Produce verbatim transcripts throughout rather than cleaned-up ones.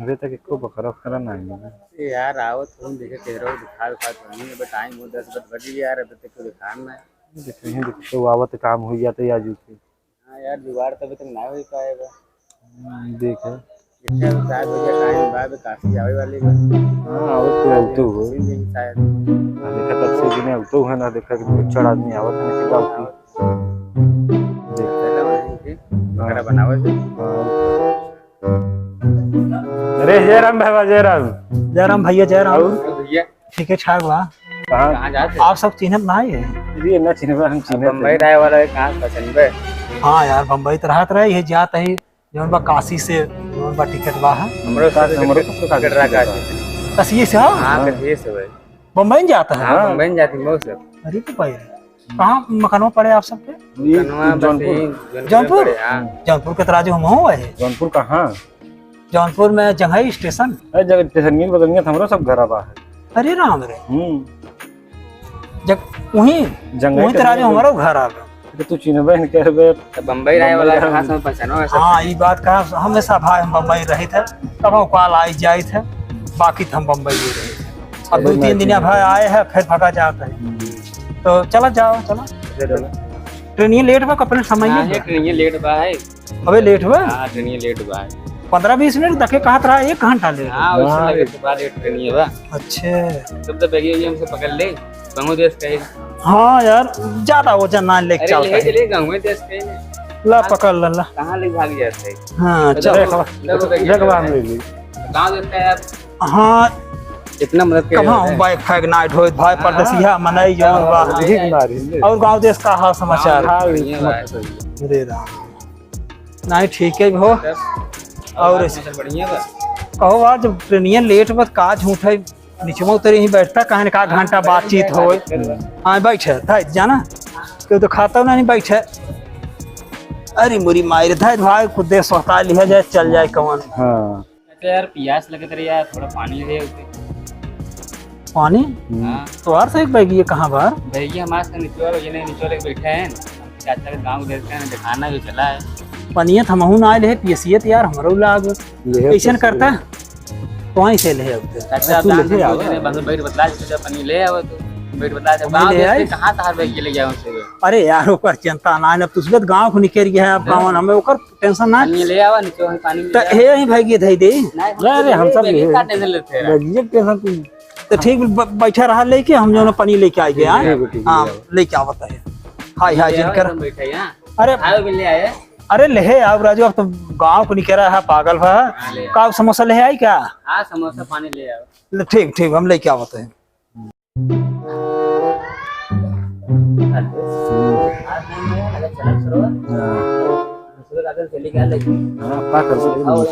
अबे तक एको बकरा उकरा ना आइल बा। ए यार, आवत हूँ, देखे केहरो दिखा दिखा तो नहीं, अबे टाइम हो दस बज बजी यार, अबे तक कोई दिखा ना है। देखे ही, देखे तो आवत काम हो जाते आज उठे। हाँ यार, जुगाड़ तो अबे तक ना हो पाए बा। हम्म, देखे। इतना सात बजे टाइम बा, अबे काशी आवे वाली बा। हाँ, आवत तो, आवत तो हो। दिन यही शायद। हाँ, देखा तब से दिन आवत तो है ना, देखा कि बच्चा आदमी आवत है ना, कितना होती। देख। चलो, वहीं के हाँ। बकरा बनावे से। हाँ। अरे जय राम भैया, जय राम। जय राम भैया, जय राम। और? भैया। ठीक है, ठाक बा। कहाँ? कहाँ जाते? आप सब चिन्हत ना है? जी, ना चिन्हबे, हम चिन्हत बम्बई है। रहे वाला है, कहाँ पहचानबे? हाँ यार, बम्बई तो रहत रहे, ये जात है, जौन बा काशी से, जौन बा टिकट बा है। हमरो साथ हमरो टिकट, सबके साथ टिकट रहा टिकट काशी बा। से। काशी से, हाँ? हाँ, हाँ। काशी से भाई। बम्बई में जाता है? हाँ, हाँ। बम्बई में जाती है, मऊ से। अरे तो भाई, कहाँ मकानवा पड़े आप सबके? ये मकानवा बस जौनपुर। यही जौनपुर जौनपुर? पड़े, हाँ। जौनपुर के तो राजू हम हो है। जौनपुर कहाँ? जौनपुर में जंघई स्टेशन। अरे, जब स्टेशन के बगलिया तो हमरो सब घर आवा है। अरे राम रे। हम्म। जब वहीं, जंघई वहीं तो राजू स्टेशन हमारो घर आ गया। तो तू चिन्हबे न करबे। तो बम्बई रहे वाला बम्बई खास रहे। में पहचानो है सब। हाँ, ये बात कहा, हमेशा भाई हम बम्बई रहे थे, कब हम कॉल आई जाए थे, बाकी तो हम बम्बई ही रहे थे। अब दो तीन दिन भाई आए हैं, फिर भगा जाता है। हम्म। तो चला जाओ, चला। चलो। ट्रेन ये लेट बा, अपने समय हाँ, नहीं ये बा। ट्रेन ये लेट बा है। अबे लेट बा? हाँ, ट्रेन ये लेट बा है। पन्द्रह बीस मिनट तक के कहत रहा, एक घंटा लेट। हाँ, वैसे हाँ। लगे तो बा लेट ट्रेन ये बा। अच्छे। तब तो बैग ये हमसे पकड़ ले, गाँव देश का ही। हाँ यार, ज्यादा वजन ना लेके अरे, चलता ले है। चले गाँव देश का ही। ला, हाँ। पकड़ ला, ला। कहाँ ले भाग जाते हैं? हाँ, तो चल। देखो, देखो, देखो, देखो, हम ले ली। गाँव देश का यार। हाँ। इतना मदद करे कहाँ होते हैं। हम बाइक फाइक ना ढोए भाई, हाँ, परदेसिया हाँ, मनई जौन बा। हाँ, ठीक ना रही। और गाँव देश का हाल समाचार? हाँ, बढ़िया बा। अरे राम। नहीं, ठीक है हो। तब और और समाचार बढ़िया बा। कहो आज ट्रेनिया लेट बा, का झूठ है, नीचे में उतरे ही बैठता, कहे का घंटा हाँ, बातचीत बैठ, होए। बैठ, बैठ। हाँ, बैठे, था जाना, क्यों तो खाता ना नहीं बैठे। अरे मोरी माई रे, था भाई खुद दे सोता लिया जाए, चल जाए कौन। हाँ। अच्छा यार, पियास लगत रही यार, थोड़ा पानी ले आते। पानी? हम्म। हाँ। तो यार से एक बैग ये कहाँ बाहर? बैग ये हमारे से नीचे वाला, ये नहीं नीचे वाले बैठे हैं। चाचा के गाँव देखते हैं, दिखाना भी चला है। पनिया थमहू ना आए ले, पियसियत यार हमरो लाग। ले कैसन तो करता? ले। तो वहीं से ले आते। चाचा, तू आप ले जान दो आओ। जने बस बैठ बतला दे, चाचा, पानी ले आओ तो। बैठ बतला दे, पानी गाँव ले देखते आए? कहाँ तार बैग ये ले जाओ से? अरे यार, ओकर चिंता ना, अब तुझे गाँव को निकल गया है, अब हाँ। कौन हमें ओकर टेंशन ना। पानी ले आवा, नीचे वहीं पानी ले तो आवा। हे ही भाई, ये धई दे। नहीं, अरे, हम सब ले ये ले। का टेंशन लेते हैं? लगिए टेंशन तू। तो ठीक, ब-, बैठा रहा लेके, हम जो ना पानी लेके आ गए, ठीक हाँ? है, ठीक है, हाँ, ले आओ। लेके आवत है। हाय, हाय, ले आओ, जिनकर एकदम बैठे हैं, हाँ। अरे, खाए भी ले आए। अरे, ले आओ राजू, अब तो गाँव को निकल रहा है, पागल है। हाँ, ले आओ। का समोसा ले आई क्या? हाँ, समोसा पानी ले आओ। ले, ठीक, ठीक, हम लेके आवत हैं। हाँ। हाँ, का करबो?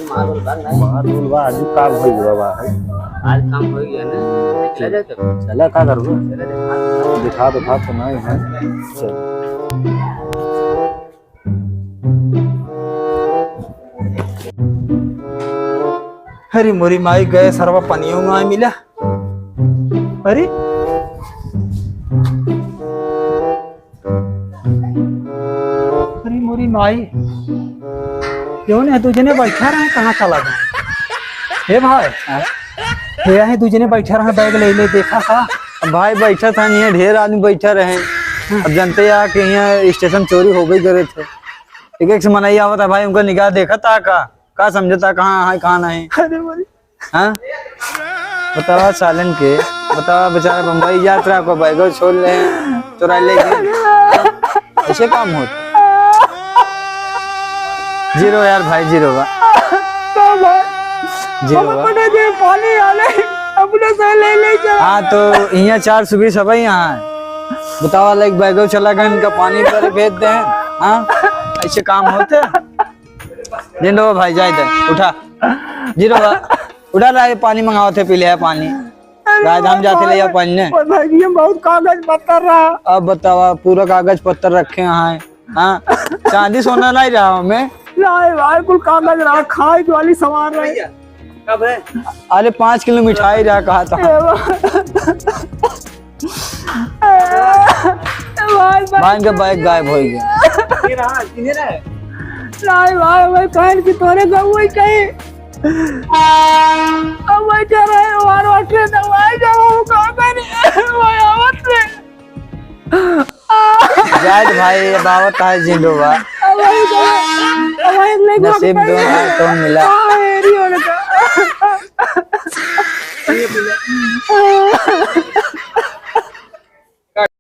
माल उल बा, आजू काम हो गया बा। आज काम हो गया ना, चला जाए तब। चला, का करबो? चला, दिखा दो। दिखा दो, दिखा तो नहीं है। चल। अरे मोरी माई, गए सरवा पनियो ना मिला। अरे, अरे मोरी माई, क्यों नहीं, दू जने बैठा रहे, कहाँ चला गए? हे भाई, हाँ? हे, यहीं दू जने बैठा रहे, बैग ले ले, देखा था। भाई बैठा था, नहीं ढेर आदमी बैठा रहे। हाँ। अब जानते हैं कि यहाँ स्टेशन चोरी हो गई करे थे। एक एक से मनई आवत है भाई, उनका निगाह देखा था का, का समझता कहाँ है, कहाँ नहीं। अरे भाई। हाँ? बतावा सालन के, बतावा बेचारा बम्बई जात रहा, को बैगो छोड़ ले, चुरा ले गए। ऐसे काम होत? जीरो यार भाई, जीरो बा। तो भाई, जीरो हम बा। अपने जे पानी आले, अपने से ले ले जा। हाँ, तो यहाँ चार सौ बीस है भाई यहाँ। बतावा, लाइक बैगो चला गए, इनका पानी पर भेज दे। हाँ, ऐसे काम होते? जिन रहो भाई, जाए दे, उठा। जीरो बा, उठा ला, ये पानी मंगाओ थे, पी ले पानी। अरे राजधाम जाते ले जाओ पानी ने। और भाई, ये बहुत कागज पत्तर रहा। अब बतावा, पूरा कागज पत्तर रखे हैं। हाँ, चांदी सोना नहीं रहा हमें। नहीं भाई, कुल कागज रहा, खाए के वाली सामान रही। कब है? अरे, पाँच किलो मिठाई रहा, कहा था। ए बा-, ए भाई, भाई। भाई, इनका बैग गायब हो गया। ये रहा, किने रहा? नहीं भाई, भाई, कहन की तोरे गऊ ही कहीं। अब भाई जा रहे हैं, हमारे ट्रेन अब आए, जब हम का करी, भाई आवत रे। जाए दे भाई, अब आवत है जिंदो बा। अब भाई जा रहे हैं, अब भाई लेके नसीब दो है, कौन मिला? हाँ, एरी होने का।